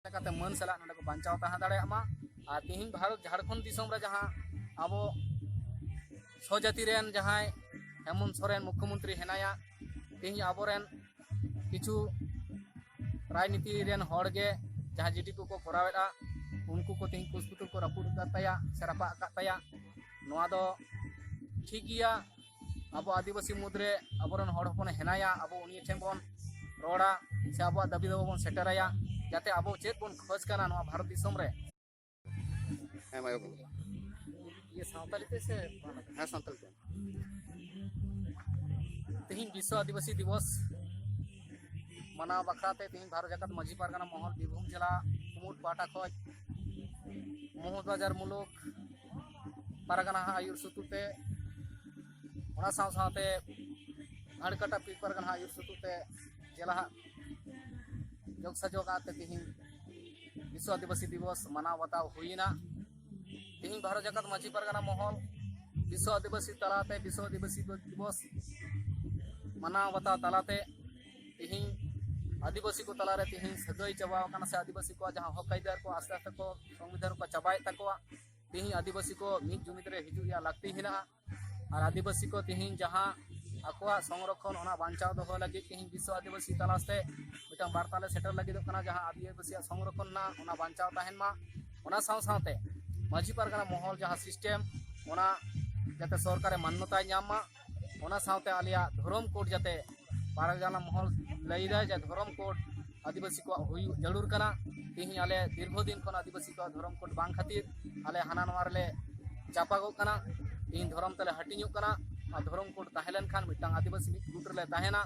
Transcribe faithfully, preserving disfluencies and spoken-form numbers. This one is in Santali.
ᱞᱮᱠᱟᱛᱮ ᱢᱟᱹᱱ ᱥᱟᱞᱟᱜ ᱱᱚᱰᱮ ᱠᱚ ᱵᱟᱧᱪᱟᱣ ᱛᱟᱦᱮᱸ ᱫᱟᱲᱮᱭᱟᱜ ᱢᱟ᱾ ᱟᱨ ᱛᱮᱦᱮᱧ ᱵᱷᱟᱨᱚᱛ ᱡᱷᱟᱲᱠᱷᱚᱸᱰ ᱫᱤᱥᱚᱢ ᱨᱮ ᱡᱟᱦᱟᱸ ᱟᱵᱚ ᱥᱚᱡᱟᱛᱤ ᱨᱮᱱ ᱡᱟᱦᱟᱸᱭ ᱦᱮᱢᱚᱱᱛ ᱥᱚᱨᱮᱱ ᱢᱩᱠᱷᱭᱚᱢᱚᱱᱛᱨᱤ ᱦᱮᱱᱟᱭᱟ, ᱛᱮᱦᱮᱧ ᱟᱵᱚᱨᱮᱱ ᱠᱤᱪᱷᱩ ᱨᱟᱡᱽᱱᱤᱛᱤ ᱨᱮᱱ ᱦᱚᱲ ᱜᱮ ᱡᱟᱦᱟᱸ ᱡᱤᱰᱤᱯᱤ ᱠᱚ ᱠᱚᱨᱟᱣᱮᱫᱼᱟ, ᱩᱱᱠᱩ ᱠᱚ ᱛᱮᱦᱮᱧ ᱠᱩᱥ ᱯᱩᱛᱩᱞ ᱠᱚ ᱨᱟᱹᱯᱩᱫ ᱟᱠᱟᱫ ᱛᱟᱭᱟ ᱥᱮ ᱨᱟᱯᱟᱜ ᱟᱠᱟᱫ ᱛᱟᱭᱟ᱾ ᱱᱚᱣᱟ ᱫᱚ ᱴᱷᱤᱠ ᱜᱮᱭᱟ, ᱟᱵᱚ ᱟᱹᱫᱤᱵᱟᱹᱥᱤ ᱢᱩᱫᱽᱨᱮ ᱟᱵᱚᱨᱮᱱ ᱦᱚᱲ ᱦᱚᱯᱚᱱᱮ ᱦᱮᱱᱟᱭᱟ, ᱟᱵᱚ ᱩᱱᱤ ᱴᱷᱮᱱ ᱵᱚᱱ ᱨᱚᱲᱟ ᱥᱮ ᱟᱵᱚᱣᱟᱜ ᱫᱟᱹᱵᱤ ᱫᱟᱵᱟ ᱵᱚᱱ ᱥᱮᱴᱮᱨᱟᱭᱟ, ᱡᱟᱛᱮ ᱟᱵᱚ ᱪᱮᱫ ᱵᱚᱱ ᱠᱷᱚᱡᱽ ᱠᱟᱱᱟ ᱱᱚᱣᱟ ᱵᱷᱟᱨᱚᱛ ᱫᱤᱥᱚᱢ ᱨᱮ᱾ ᱦᱮᱸ, ᱢᱟ ᱮᱦᱚᱵ ᱢᱮ᱾ ᱤᱭᱟᱹ ᱥᱟᱶᱛᱟᱞᱤ ᱛᱮ ᱥᱮ ᱵᱟᱝᱞᱟ ᱛᱮ? ᱦᱮᱸ, ᱥᱟᱱᱛᱟᱲᱤ ᱛᱮ᱾ ᱛᱮᱦᱮᱧ ᱵᱤᱥᱥᱚ ᱟᱹᱫᱤᱵᱟᱹᱥᱤ ᱫᱤᱵᱚᱥ ᱢᱟᱱᱟᱣ ᱵᱟᱠᱷᱨᱟ ᱛᱮ ᱛᱮᱦᱮᱧ ᱵᱷᱟᱨᱚᱛ ᱡᱟᱠᱟᱛ ᱢᱟᱹᱡᱷᱤ ᱯᱟᱨᱜᱟᱱᱟ ᱢᱚᱦᱚᱞ ᱵᱤᱨᱵᱷᱩᱢ ᱡᱮᱞᱟ ᱠᱩᱢᱩᱴ ᱯᱟᱦᱴᱟ ᱠᱷᱚᱱ ᱢᱚᱦᱚᱞ ᱵᱟᱡᱟᱨ ᱢᱩᱞᱩᱠ ᱯᱟᱨᱜᱟᱱᱟ ᱦᱟᱜ ᱟᱹᱭᱩᱨ ᱥᱩᱛᱩᱜ ᱛᱮ, ᱚᱱᱟ ᱥᱟᱶ ᱥᱟᱶᱛᱮ ᱦᱟᱲᱠᱟᱴᱟ ᱯᱤᱲ ᱯᱟᱨᱜᱟᱱᱟ ᱦᱟᱜ ᱟᱹᱭᱩᱨ ᱥᱩᱛᱩᱜ ᱛᱮ ᱡᱮᱞᱟ ᱦᱟᱜ ᱡᱚᱜᱽ ᱥᱟᱡᱚᱜ ᱟᱛᱮ ᱛᱮᱦᱮᱧ ᱵᱤᱥᱥᱚ ᱟᱹᱫᱤᱵᱟᱹᱥᱤ ᱫᱤᱵᱚᱥ ᱢᱟᱱᱟᱣ ᱵᱟᱛᱟᱣ ᱦᱩᱭᱮᱱᱟ᱾ ᱛᱮᱦᱮᱧ ᱵᱷᱟᱨᱚᱛ ᱡᱟᱠᱟᱛ ᱢᱟᱹᱡᱷᱤ ᱯᱟᱨᱜᱟᱱᱟ ᱢᱚᱦᱚᱞ ᱵᱤᱥᱥᱚ ᱟᱹᱫᱤᱵᱟᱹᱥᱤ ᱛᱟᱞᱟᱛᱮ ᱵᱤᱥᱥᱚ ᱟᱹᱫᱤᱵᱟᱹᱥᱤ ᱫᱤᱵᱚᱥ ᱢᱟᱱᱟᱣ ᱵᱟᱛᱟᱣ ᱛᱟᱞᱟᱛᱮ ᱛᱮᱦᱮᱧ ᱟᱹᱫᱤᱵᱟᱹᱥᱤ ᱠᱚ ᱛᱟᱞᱟᱨᱮ ᱛᱮᱦᱮᱧ ᱥᱟᱹᱜᱟᱹᱭ ᱪᱟᱵᱟᱣ ᱟᱠᱟᱱᱟ, ᱥᱮ ᱟᱹᱫᱤᱵᱟᱹᱥᱤ ᱠᱚᱣᱟᱜ ᱡᱟᱦᱟᱸ ᱦᱚᱠ ᱟᱹᱭᱫᱟᱹᱨ ᱠᱚ ᱟᱥᱛᱮ ᱟᱥᱛᱮ ᱠᱚ ᱥᱚᱝᱵᱤᱫᱷᱟᱱ ᱨᱮᱠᱚ ᱪᱟᱵᱟᱭᱮᱫ ᱛᱟᱠᱚᱣᱟ᱾ ᱛᱮᱦᱮᱧ ᱟᱹᱫᱤᱵᱟᱹᱥᱤ ᱠᱚ ᱢᱤᱫ ᱡᱩᱢᱤᱫ ᱨᱮ ᱦᱤᱡᱩᱜ ᱨᱮᱭᱟᱜ ᱞᱟᱹᱠᱛᱤ ᱦᱮᱱᱟᱜᱼᱟ᱾ ᱟᱨ ᱟᱹᱫᱤᱵᱟᱹᱥᱤ ᱠᱚ ᱛᱮᱦᱮᱧ ᱡᱟᱦᱟᱸ ᱟᱠᱚᱣᱟᱜ ᱥᱚᱝᱨᱚᱠᱷᱚᱱ, ᱚᱱᱟ ᱵᱟᱧᱪᱟᱣ ᱫᱚᱦᱚ ᱞᱟᱹᱜᱤᱫ ᱛᱮᱦᱮᱧ ᱵᱤᱥᱥᱚ ᱟᱹᱫᱤᱵᱟᱹᱥᱤ ᱛᱟᱞᱟᱥ ᱛᱮ ᱢᱤᱫᱴᱟᱝ ᱵᱟᱨᱛᱟ ᱞᱮ ᱥᱮᱴᱮᱨ ᱞᱟᱹᱜᱤᱫᱚᱜ ᱠᱟᱱᱟ, ᱡᱟᱦᱟᱸ ᱟᱹᱫᱤᱵᱟᱹᱥᱤᱭᱟᱜ ᱥᱚᱝᱨᱚᱠᱷᱚᱱ ᱨᱮᱱᱟᱜ ᱚᱱᱟ ᱵᱟᱧᱪᱟᱣ ᱛᱟᱦᱮᱱ ᱢᱟ᱾ ᱚᱱᱟ ᱥᱟᱶ ᱥᱟᱶᱛᱮ ᱢᱟᱹᱡᱷᱤ ᱯᱟᱨᱜᱟᱱᱟ ᱢᱚᱦᱚᱞ ᱡᱟᱦᱟᱸ ᱥᱤᱥᱴᱮᱢ, ᱚᱱᱟ ᱡᱟᱛᱮ ᱥᱚᱨᱠᱟᱨᱮ ᱢᱟᱱᱱᱚᱛᱟᱭ ᱧᱟᱢ ᱢᱟ᱾ ᱚᱱᱟ ᱥᱟᱶᱛᱮ ᱟᱞᱮᱭᱟᱜ ᱫᱷᱚᱨᱚᱢ ᱠᱳᱰ ᱡᱟᱛᱮ ᱯᱟᱨᱜᱟᱱᱟ ᱢᱚᱦᱚᱞ ᱞᱟᱹᱭᱫᱟᱭ ᱡᱮ ᱫᱷᱚᱨᱚᱢ ᱠᱳᱰ ᱟᱹᱫᱤᱵᱟᱹᱥᱤ ᱠᱚᱣᱟᱜ ᱦᱩᱭᱩᱜ ᱡᱟᱹᱨᱩᱲ ᱠᱟᱱᱟ᱾ ᱛᱮᱦᱮᱧ ᱟᱞᱮ ᱫᱤᱨᱜᱷᱚ ᱫᱤᱱ ᱠᱷᱚᱱ ᱟᱹᱫᱤᱵᱟᱹᱥᱤ ᱠᱚᱣᱟᱜ ᱫᱷᱚᱨᱚᱢ ᱠᱳᱰ ᱵᱟᱝ ᱠᱷᱟᱹᱛᱤᱨ ᱟᱞᱮ ᱦᱟᱱᱟ ᱱᱚᱣᱟ ᱨᱮᱞᱮ ᱪᱟᱯᱟᱜᱚᱜ ᱠᱟᱱᱟ᱾ ᱛᱮᱦᱮᱧ ᱫᱷᱚᱨᱚᱢ ᱛᱮᱞᱮ ᱦᱟᱹᱴᱤᱧᱚᱜ ᱠᱟᱱᱟ᱾ ᱟᱨ ᱫᱷᱚᱨᱚᱢ ᱠᱳᱰ ᱛᱟᱦᱮᱸ ᱞᱮᱱᱠᱷᱟᱱ ᱢᱤᱫᱴᱟᱝ ᱟᱹᱫᱤᱵᱟᱹᱥᱤ ᱢᱤᱫ ᱜᱩᱴ ᱨᱮᱞᱮ ᱛᱟᱦᱮᱱᱟ᱾